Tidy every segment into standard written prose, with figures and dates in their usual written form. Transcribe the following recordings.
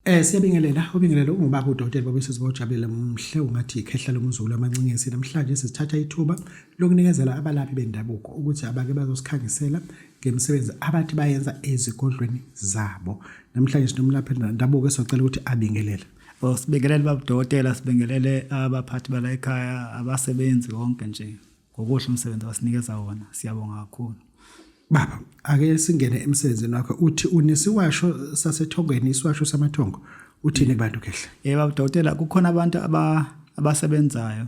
Siyabingelela, ubingelelo ungubaba uDokotela Babuyisizwe Bawujabulile mhle ungathi ikhehla lomzulu amancingesi. Namhlanje sisithatha ithuba lokunikezela abalaphi bendabuko ukuthi abake bazosikhangisela ngemisebenzi abathi bayenza ezigodlweni zabo. Namhlanje sinomlaphi wendabuko esizocela ukuthi abingelele. Oh, sibingelele baba udokotela, sibingelele abaphathi bala ekhaya, abasebenzi konke nje. Ngokuhle umsebenzi abasinikeza wona, siyabonga kakhulu. Baba, ake singene emsebenzini wakho. Uthi unesiwasho sasethongweni, isiwasho samathongo. Uthini kubantu khehla? Yebo baba udokotela, kukhona abantu abasebenzayo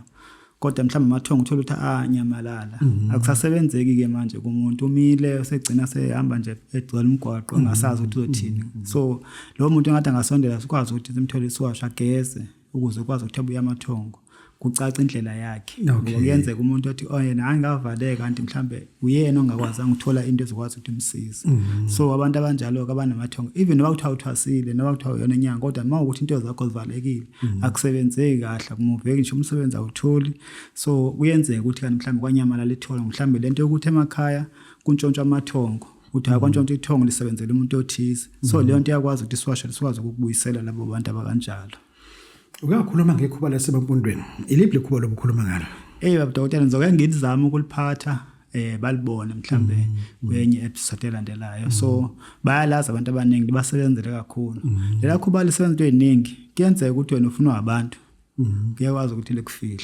kodwa mhlawumbe amathongo uthola ukuthi anyamalala. Akusasebenzeki ke manje kumuntu, umile usegcina sehamba nje egcwele umgwaqo engasazi ukuthi uzothini. So lo muntu engathi angasondela sikwazi ukuthi simthole isiwasho ageze ukuze ukwazi ukuthi abuye amathongo, kucace indlela yakhe. Ngoba kuyenzeka umuntu athi oh yena angavaleka kanti mhlambe uyena ongakwazanga ukuthola into ezokwazi ukuthi imsize. So abantu abanjalo ke abanamathongo, even noma kuthiwa uthwasile noma kuthiwa uyona inyanga, kodwa uma ukuthi into zakho zivalekile, akusebenzeki kahle, akumuveki ngisho umsebenzi awutholi. So kuyenzeka ukuthi kanti mhlambe kwanyamalala ithongo, mhlambe lento yokuthi emakhaya kuntshontshwa amathongo, uthi akwantshontsha ithongo lisebenzele umuntu othize. So leyo nto iyakwazi ukuthi siwashe sikwazi ukukubuyisela labo bantu abakanjalo. Uyakhuluma ngekhuba lasebampondweni. Iliphi lekhuba lobukhuluma ngalo? Hey baba dokotela, ngizoke ngilizame ukuliphatha balibone mhlambe kwenye episode elandelayo. So bayalazi abantu abaningi, libasebenzele kakhulu. Lela khuba lisebenza into eziningi. Kuyenzeka ukuthi wena ufunwa abantu. Kuyakwazi ukuthi likufihle.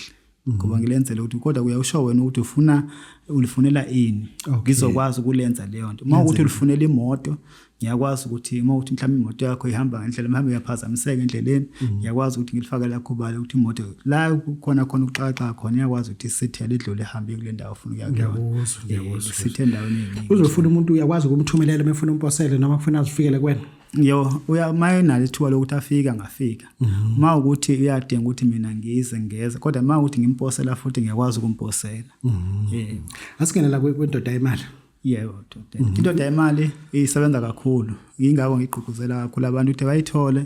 Ngoba ngilenzele ukuthi kodwa uyawusho wena ukuthi ufuna ulifunela ini. Ngizokwazi ukulenza leyo nto. Uma ukuthi ulifunela imoto, ngiyakwazi ukuthi uma ukuthi mhlawumbe imoto yakho ihamba ngendlela mhlawumbe uyaphazamiseka endleleni, ngiyakwazi ukuthi ngilifake lakho ubale ukuthi imoto la kukhona khona ukuxakaxaka khona iyakwazi ukuthi isithele idlule ihambe kule ndawo ofuna ukuya kuyona. Ngiyakuzwa, ngiyakuzwa. Sithe endaweni eningi. Uzofuna umuntu uyakwazi ukumthumelela uma efuna umposele noma kufuna azifikele kuwena. Yo, uya mayenalo ithuba lokuthi afike angafika. Uma ukuthi uyadinga ukuthi mina ngize ngeze, kodwa uma ukuthi ngimposela futhi ngiyakwazi ukumposela. Asingene la kwindoda yemali. Yebo, dokotela. Indoda yemali isebenza kakhulu. Yingakho ngigqugquzela kakhulu abantu ukuthi bayithole.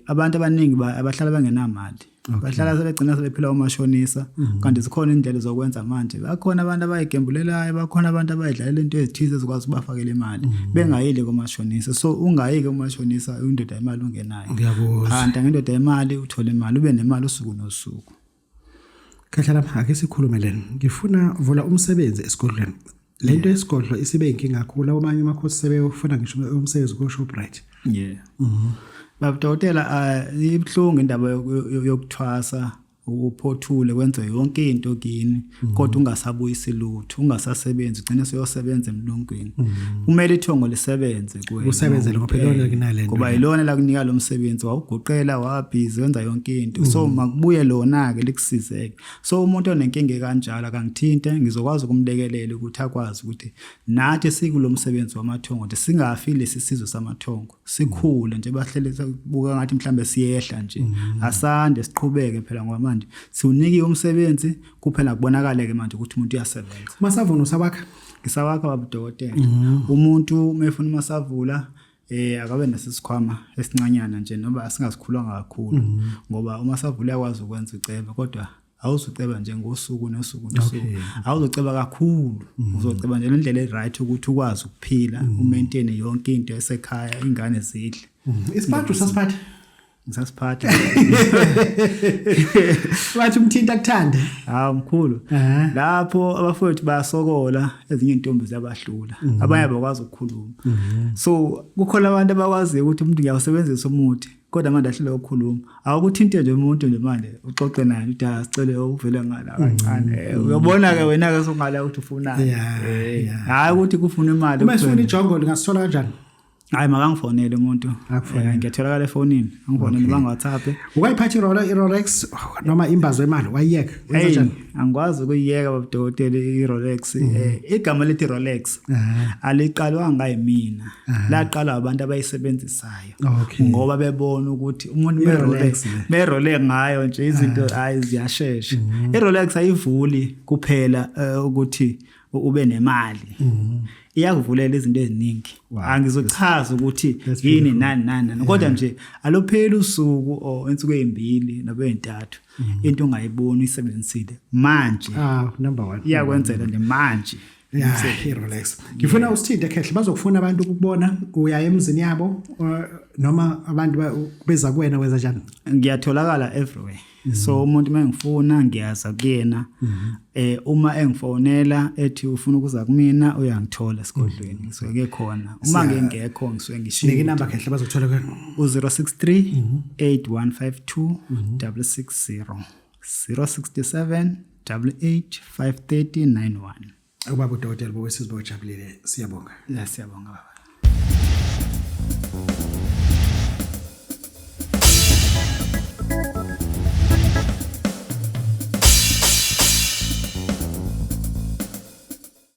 Abantu abaningi abahlala bengenamali. Bahlala sebegcina sebephila omashonisa, kanti zikhona indlela zokwenza manje. Bakhona abantu abayigembulelayo, bakhona abantu abayidlalela into ezithize ezikwazi ukubafakela imali bengayile komashonisa. So ungayike kumashonisa indoda yemali ungenayo. Ngiyakuzwa. Phanda ngendoda yemali uthole imali, ube nemali usuku nosuku. Khehla lapha ake sikhulume lena. Ngifuna vula umsebenzi esigodlweni. Lento yesigodlo isibe inkinga kakhulu, abanye amakhosi sebeyofuna ngisho umsebenzi ko Shoprite. Yeah. Baba dokotela, ibuhlungu indaba yokuthwasa, uphothule kwenze yonke into kini, kodwa ungasabuyisi lutho, ungasasebenzi, ugcine seyosebenza emlungwini. Kumele ithongo lisebenze kuwena. Usebenzele ngoba phela ilona kunalento. Ngoba ilona lakunika lo msebenzi, wawuguqela, wabhizi, wenza yonke into. So makubuye lona ke likusizeke. So umuntu onenkinga kanjalo akangithinte, ngizokwazi ukumlekelela ukuthi akwazi ukuthi nathi sikulo msebenzi wamathongo nje singafi lesi sizwe samathongo, sikhule nje, bahlele buka ngathi mhlambe siyehla nje. Asande siqhubeke phela ngoba manje siwunikiwe umsebenzi kuphela, kubonakale ke manje ukuthi umuntu uyasebenza. Masavuna usawakha? Ngisawakha baba dokotela. Umuntu uma efuna umasavula akabe nesisikhwama esincanyana nje noma asingasikhulwanga kakhulu, ngoba umasavula uyakwazi ukwenza ucebe, kodwa awuzuceba nje ngosuku nosuku nosuku. Awuzoceba kakhulu, uzoceba nje ngendlela e-right ukuthi ukwazi ukuphila, umaintain yonke into esekhaya, ingane zidle. Isiphathu sasiphatha? Ngisasiphatha. Wathi umthinta kuthande. Hawu mkhulu. Lapho abafowethu bayasokola, ezinye intombi ziyabahlula. Abanye abakwazi ukukhuluma. So kukhona abantu abakwaziyo ukuthi umuntu ngiyawusebenzisa umuthi, kodwa manje ahlule ukukhuluma. Awukuthinte nje umuntu nje manje uxoxe naye uthi asicele uvele ngala kancane. Uyobona ke wena ke songala ukuthi ufunani. Hayi ukuthi kufuna imali. Uma sifuna ijongo lingasithola kanjani? Hayi makangifonele umuntu. Akufonele. Ngiyatholakala efonini. Angifonele banga WhatsApp. Ukayiphatha iRolex noma imbazo yemali wayiyeka. Wenza njani? Angikwazi ukuyiyeka baba dokotela iRolex. Igama lethi Rolex aliqalwanga yimina. Laqalwa abantu abayisebenzisayo. Ngoba bebona ukuthi umuntu I-Rolex meRolex le. meRolex ngayo nje izinto hayi ziyashesha. iRolex ayivuli kuphela ukuthi ube nemali. Iyakuvulela izinto eziningi. Angizochaza ukuthi That's yini beautiful. nani nani nani. Kodwa nje alupheli usuku or insuku ezimbili noma ezintathu. Into ongayiboni uyisebenzisile manje. Ah, number 1. Iyakwenzela nje manje. Yeah, i-Rolex. Ngifuna usithinte khehle bazokufuna abantu ukubona uya emzini yabo noma abantu beza kuwena wenza njani? Ngiyatholakala everywhere. So umuntu mengifuna ngiyaza kuyena. Uma engifonela ethi ufuna ukuza kumina uyangithola esigodlweni ngisuke ke khona. Uma ngingekho ngisuke ngishiye. Nika inamba khehle bazokuthola kuwena. U063 8152 660 067 88 53091. Ubaba udokotela bowesizwe bojabulile siyabonga. Siyabonga baba.